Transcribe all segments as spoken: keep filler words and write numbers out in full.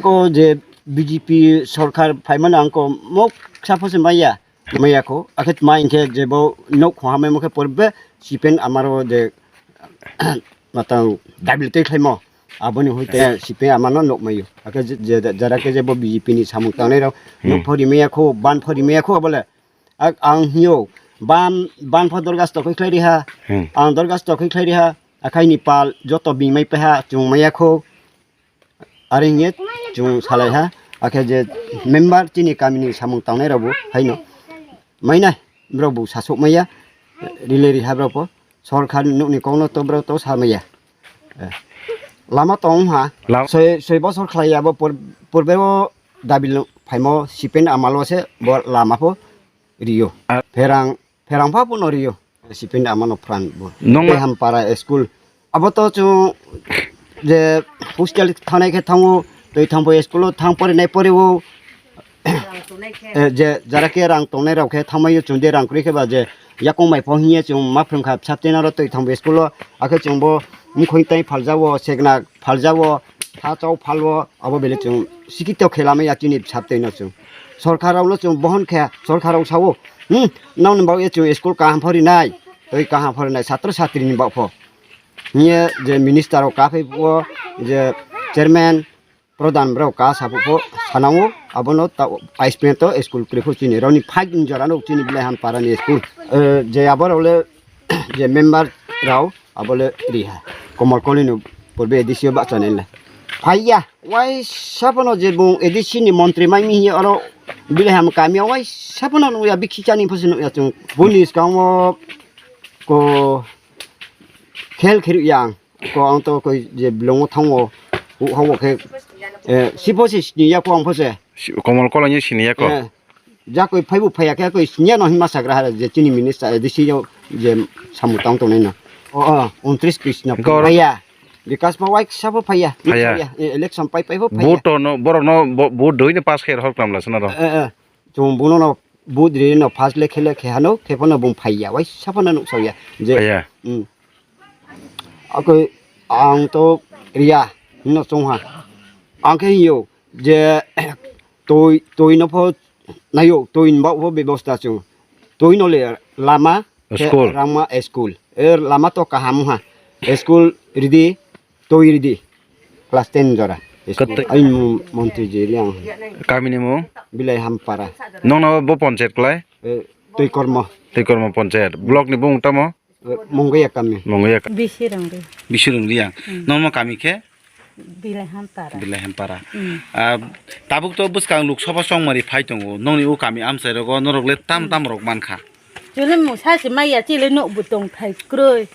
Ko je B J P sorkar phaimani ang ko moksa pho se maya, maya ko. Akhe ma hinkhe je bo nok khong hamai mokhe porbe sipen amaro je matang dabil tei khlaimo. Aboni hoi te sipen amano nok mayo. Akhe je, je, jara khe je bo B J P ni samung tangnai rok nok phori maya ko, ban phori maya ko abole. Ak ang hiyo, ban, ban pho dorgas tokoi khlai riha. Ang dorgas tokoi khlai riha. Akhai ni pal joto bingmai peha chung maya kho. Are hiye chung salai ha. Akhe je member chini kamini samung tangnai rokbo haino. Mainai, borok bo sasok maya. Rile riha borok pho. Sorkar nukni kokno to borok to sa maya. Eh. Lama tong ha. Lam- Soi, soi bosor khlai ya bo pur-, purbe o dabil phaimo sipen amalo se bo lama pho rio. Pherang, pherang pha phuno rio. Sipin amano pran bo. Nong Tei Hampara school. Abo to chung je hostel thanai khe thango, tei thambo school o thang porinai porio. Eh, je jara khe rang tongnai rok khe thangmai chung de rang kwrwi khe ba je yakung mai phang hiye chung ma phrwng kha bsa tei naro tei thambo school o akhe chung bo mkhoi tai phaljawo segna phaljawo, tha chao phalo, abo bele chwng sikito khe lamaya chini bsa twi no chwng. Sorkar rok no chwng bohon khe, sorkar rok sao, "Hmm, nang ni bagwi chwng school kaham phorinai, tei kaham phorinai satro satri ni bagpho." Hiye je minister rok kaphai bo je chairman, pradhan rok ka sapho sanao, abono ta ice plant to school kwrwi kho chini rok ni fight ni jora no chini Bilai Hampara ni school. Eh, je abo rok le je member rok abole riha. Komol Kolino purbe A D C o bahcha nai le. Phaiya, waisa phano je bung A D C ni montri mai mi oro Bilai Ham kami o waisa phano nungya bikhi chani phusi nungya chung. Buni skang o ko khel khiru yang ko ang to koi je bilong o thango u hawo khe, eh, si pho si sini ya ko ang pho se. Si-, Komol Kolino sini ya ko? Eh, Ja koi phaibu phaiya khe koi siniya no hinma sagra hara je chini minister A D C yo je samung tang tongnai no. O, o, untris Krishna Gor- phaiya. Bikas pa waisa pho phaiya. Phaiya. Phaiya. E, election pai pai pho phaiya. Vote no, borok no, bo-, vote doi no pass khe hor klam la sna ro. Eh, eh. Chung bono no vote ri no pass le khe le khe hano, khe pho no bung phaiya. Waisa pho no nuk sauya. Je. Phaiya. Hmm. Akoi ang to riya hino chong ha. Ang khe yo. Je twi, twi no pho nayo, twi ni bagwi pho bebosta chwng. Twi no le lama, khe School. Rangma school. Er lama to kaham ha. School ridi, twi ridi. Class ten jora. School. Kwtwi- Ai mo-, montri je riang. Kamini mung? Bilai Hampara. Nong na bo panchayat klai? Eh, Twikormo. Twikormo panchayat. Block ni bung tamo? Mungwi ya kami. Mungwi ya ka- Bisi rang ri. Bisi rang ri ya. Hmm. Nongno kami khe? Bilai Hampara. Bilai Hampara. Hmm. Ah, tabuk to bwskang Lok Sabha chongmari phai tongo. Nongni o kami amchai rogo norok le tam tam rok mankha. Chwle mung sa se maya chile nok bu tong thai kroi.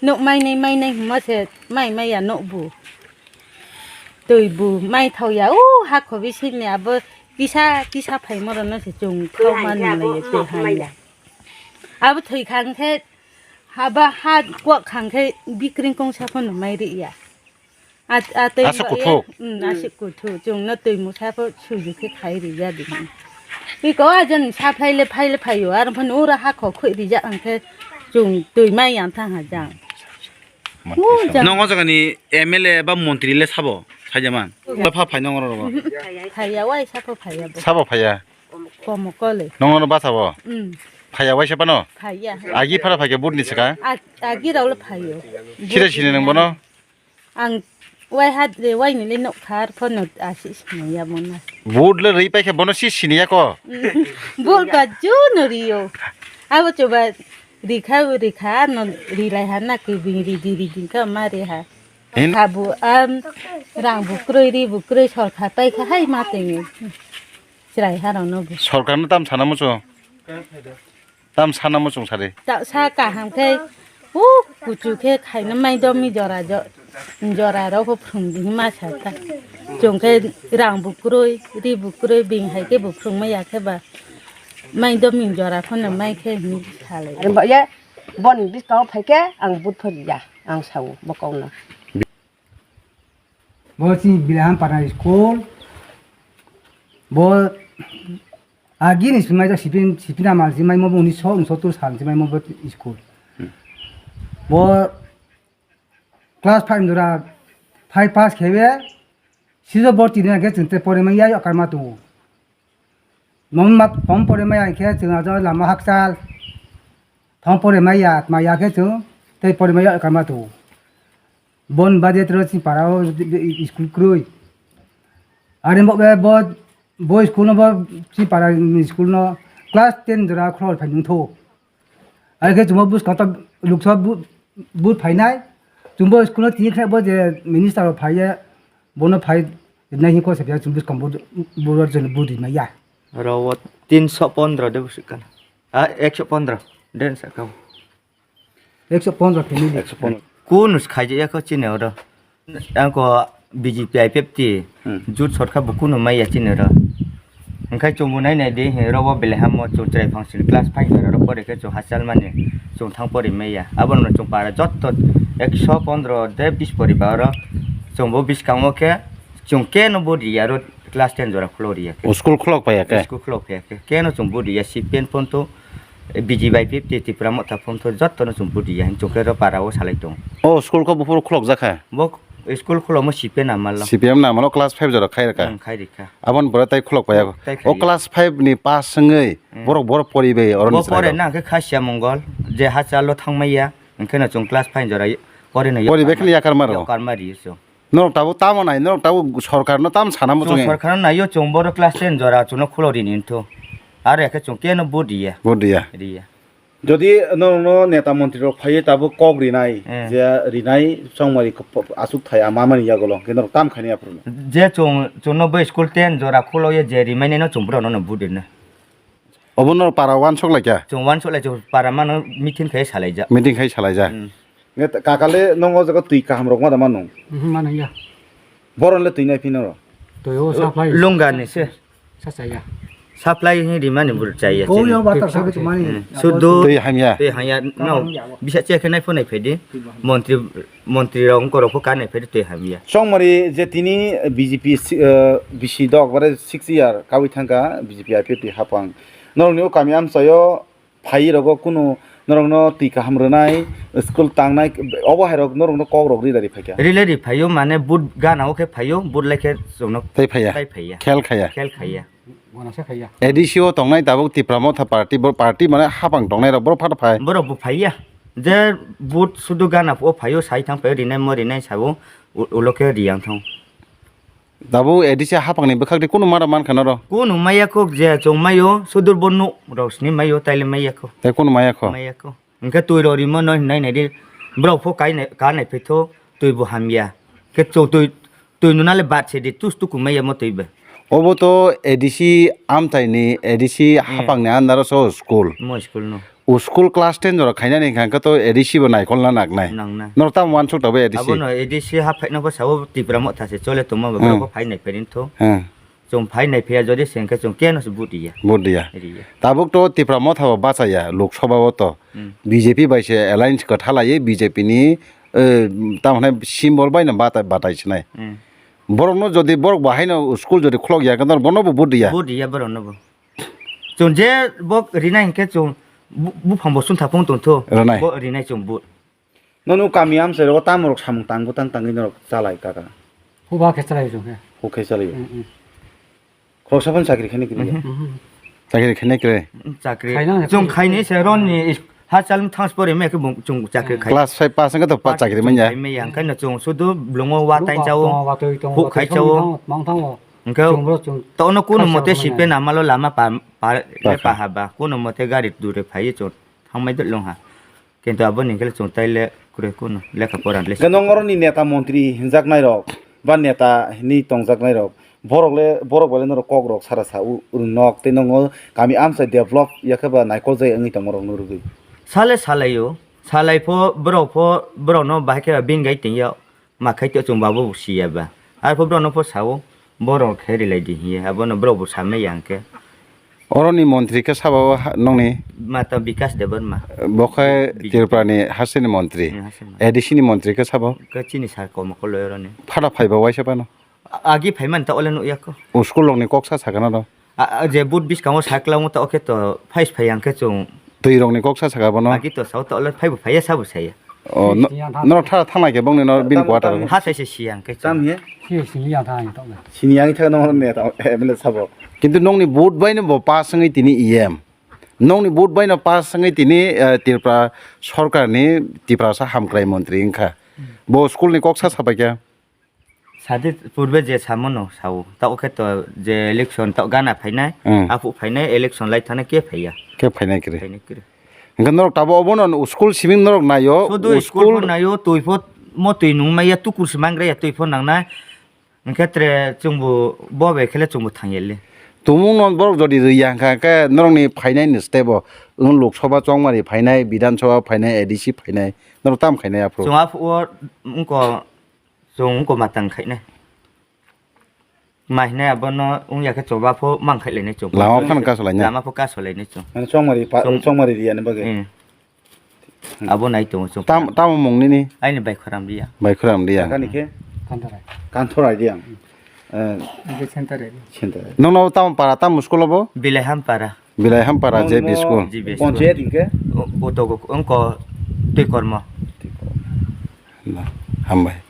Nok mai nai mai nai hima se mai maya nok bu. Twi bu mai thau ya o ha khobi sini abo kisa kisa phai moro no se chung khau ma nung lai ya twi ha ya. Abo thwi khang khe Haba ha kwak khang khe bikring kongsa phano mai ri ya. A, a tei Aswk ba kuthuk. Ya, mm, aswk kuthuk. Chwng no twi musa pho suju khe khai ri ya di. Biko a jan sa phai le phai le phai yo. Ar phano ura ha kho khoi ri ja ang khe chwng twi mai yang thang ha jang. Mu jang. Nongo jaga ni M L A ba montri le sabo? Sajaman. Ba pha phai nongo ro. Phai ya, wai sa pho phai ya bo. Sabo phai ya? Komo kole. Nongo no ba sabo? Mm. Phai ya, wai sa pano? Phai ya. Agi phara phai ke but ni saka? A, agi rao le phai yo. Sida sini nang bono? Ang wai hat de wai ni le nok khar pho no asi sini ya mona. But le ri pai khe bono si sini ya ko? But ka ju no ri yo. Abo choba ri kha ri kha no ri lai ha na ke bing ri di ri din ka ma re ha. Hin? Kha bu am rang bu kroi ri bu kroi sor kha pai kha hai ma teng. Chwrai ha rao no bu. Sorkar no tam sana muchung? Tam sana muchung sari? Ta sa kaham khe, u kuchu khe khaina mai domi jora jo-, jora rao pho phrung di ma sa ta. Chwng khe rang bu kroi, ri bu kroi, bing hai khe bu phrung mai ya khe ba. Mai domi jora pho no mai khe hini salai. Are ba ye, boni biskang phai khe ang but phori ya, ang sao bo kok no. Bo chini Bilai Hampara school. Bo agini swmai jak sipin, sipin amal si maimo bo unisho unsottor sal si maimo bo school. Bo class five dora five pass khebe Sijo borti rina khe chwng tei pore manya yakarma tongo. Mom ma phone pore maya khe chwng ajo lama hakchal. Phone pore maya, maya khe chwng tei pore maya yakarma tongo. Bon baje tro si para o school kroi. Are mo bo, bo school no bo si para school no class ten jora khlor phai nung tho. Are khe chwng bo buskang ta luksa bu, bu phainai. Chwng bo school no tini khe bo je minister rok phai ye, bono phai nai hi ko se bia chwng buskang bo, bo rok chwng bo ri maya. Oro o tinso pondro de bwswk kana. A, ekso pondro den sakao. Ekso pondro family. Ekso pondro. Kunu khaijak ya kho chini oro. Ang ko B J P I P F T Hmm. jut sot kha bo kunu maya chini oro. Hwnkhe chwngbo nai nai di, he, robo belai hamo chwng chwrai phang sini class five oro pore khe chwng hachal mani chwng thang pori maya. Abono chwng para jotto ekso pondro de bis pori ba oro chwngbo biskango khe chwng keno bo ri ya aro class ten jora khulok ri ya khe. O school khulok paiya khe? School khulok paiya khe. Keno chwng bo ri ya, C P M phone to, B J P I P F T Tipra Motha phone to jotto no chwng bo ri ya. Chwng khe ro para o salai tong. O school kho buphuru khulok jakha? Bo school khulokma C P M na malo. C P M na malo class five jora khai rwkha? Hmm, khai rikha. Aboni pore tai khulok paiya. Tai O khai. class five ni pass wngwi Hmm. borok, borok pori bai oro Bo ni pore chwrairok. na khe Khasia Mongol, je hachalo thang maya, hwnkhe no chwng class five jora pore no Pori bai kheno yakar maro. Yakar mari so. Norok tabuk tamo nai, norok tabuk sorkar no tamo sana muchungi. Chwng sorkar no naio, chwng boro class ten jora chwngno khulo rini wngthu. Aro yakhe chwng keno vote riya. Vote riya. Riya. Jodi norokno neta montri rok phaiwi tabuk kok rinai, Eh. je rinai chongmari kop-, asuk thai ama mani yagulo, hwnkhe norok tam khaini aphuru no? Je chwng, chwngno bai school ten jora khulo ye je rimai nai no chwng borok no vote rina. Obo no para wansuk lai kha? Chwng wansuk lai, chwng para mano meeting khai salai jak. Meeting khai salai jak. Hmm. Nge kakale nongo jaga twi kaham rok ma da mano? Mhm, mano ya. Boron le twi nai phino ro? Twi o supply. Lunga ni se. Sa chaya. Supply hi rimani bur chaya. Ko yo batar sa twi mani. Hmm. Sudu. Twi hamya. Twi hamya. No. Bisa che khe nai phone phai di. Montri, montri rok wngkor rok pho ka nai phai di twi hamya. Chongmari je tini B J P si-, eh, bisi dok bare six year kawi thangka B J P I P F T hapang. Norokni o kami amchaio phai rogo kunu norokno twi kaham rwnai, school tangnai, obo hai rok norokno kok rok ri dari phaikha. Ri le ri phaio, mane vote gana o khe phaio, vote lai khe chwngno Tai phaiya. Tai phaiya. Khel khaiya. Khel khaiya. A D C o tongnai tabuk Tipra Motha party, bo party mane hapang tongnai rok, borok phatha phai. Borok bo phaiya. Je vote sudu gana o phaio, sai thang phai rinai mo rinai sabo, u-, ulo khe ri yang thang. Tabuk A D C hapangni bwkhak de kunu mara mankha norok? Kunu maya kho je chwng maio, sudur bo nuk rok sini maio, taile maya kho. Tei kunu maya kho? Maya kho. Hwnkhe twi rok rimo no hinai nai di, borok pho kai nai, ka nai phaitho, twi bo hamya. Khe chwng twi, twi nunale bad se di, tus tuku maya mo twi bai. Obo to A D C amchaini, A D C Hmm. hapangni under o so school. Mo school no. O school class ten jora khainani hwnkha hwnkhe to A D C bo naikolna nangnai. Nangnai. Norok tamo wansuk tabuk A D C? Abono A D C ha phaina bo sao Tipra Motha se chole tongma bo Hmm. borok bo phai nai phaini tho. Hmm. Chwng phai nai phaiya jodi se hwnkhe chwng keno se vote riya. Vote riya. Riya. Tabuk to Tipra Motha bo bachaya Lok Sabha o to. Hmm. B J P bai se alliance kwtha laiwi B J P ni, eh, tamo hwnai symbol bai no batai, batai sinai. Hmm. Borokno jodi borok bo haino school jodi khulok ya khe bono bo vote riya. Vote riya borokno bo. Chwng je bo rinai hwnkhe chwng bu-, buphang bo chwng thapung tongtho. Rinai. Bo rinai chwng bu. Nono kami amchai rogo tamo rok samung tang bwtang tangwi norok chalai kaka? Huba khe chalai chwng khe. Huk khe chalai. Mm, mm. Khoroksa phano chakri khaini kwrwi ya? Mhm. Mhm. Chakri khaini kwrwi? Chakri. Khaina chwng khaini se ronni is-, ha chalmung thangs pore me khe bung chwng chakri khai. Class five pass wngkha to pa chakri manya. Chakri manya, hwnkhe no chwng sudu blongo wa tai chao. Blongo wa twi tongo, huk khai chao. Mang thango, mang thango. Hwnkhe chwng bro chwng to ono kuno mote sipe namalo lama pa, pa, pa haba. Kuno mote gari dure phaiye chwng thangmai dwlong ha. Kintu aboni hwnkhe chwng taile kwrwi kuno lekha pora le. Hwnkhe nong oroni neta montri hinjaknai rok ba neta hinwi tongjaknai rok, borok le, borok bai le norok kok rok sara sa u, u nok tei nongo kami amchai develop ya khe ba naikol jai wngwi tongma rok nw rwgwi. Sale salaio, salai pho borok pho borok no bahai khe bini gai tongya. Ma khai tei chwng ba bo siya ba. Arpho borok no pho sao, borok khe rilai di hiye. Abono borok bo samai ya hwnkhe. Oroni montri khe sabo ha-, nongni? Mata Bikas Debbarma. Bo khe B J P. Tripura ni hasteni montri. Hmm, hasteni montri. A D C ni montri khe sabo? Khe chini sar komo koloi oroni. Phada phaiba waisa phano? A-, agi phaimani ta ole nukya kho. O school rokni kok sa sakana do? A, a, je but biskango cycle wngwi ta okhe to phai phai ang khe chwng. Twi rokni kok sa saka bono? Agi to sao to ole phaibo phaiya sabo saya. O, no-, norok tha-, thanglai khe bongni no bini quarter o. Ha sai se siyang khe. Tam hiye? Sini yang thang tong. Sini yang thang no ne ta M L A sabo. Kintu nongni vote bai no bo pass wngwi tini E M. Nongni vote bai no pass wngwi tini, eh, Tripura sorkar ni Tiprasa hamkrai montri wngkha. Bo school ni kok sa sabai kha. Sadi purbe je samono sao, ta o khe to je election ta gana phainai, hmm, aphuk phainai, election lai thana ke phaiya. Ke phainai kre. Phainai kre. Hingke norok tabo obono school simi norok naio, sudu o school school pho naio, twi pho mo twi nung maya, tukur se mangra ya, twi pho nangnai. Hingke tre chwngbo bo bai khele chwngbo thangyali. Tumung no borok jodi rwya hingka khe norokni phainai ni step o, wng Lok Sabha chongmari phainai, Bidhan Sabha phainai, A D C phainai, norok tam khainai aphuru. Chwng aphuru wngko Chwng wngko matang khainai. Ma hinai abono wngya khe choba pho mang khailai nai chwng. Lama phano kaso lainai. Lama pho kaso lainai chwng. Mane chongmari pa-, chwng- chongmari riya ni bagwi. Eh. Hmm. Abo nai tongo chwng. Tam, tamo mung nini? Aini Baikhoram riya. Baikhoram riya. Kani khe? Kantorai. Kantorai riya. Eh. Abo center area. Center. Nongno tamo para, tamo school obo? Bilaiham para. Bilai Hampara J B school. J B school. Ponchayat hingke? O, o togo, wngko twi kormo. Na, hambai.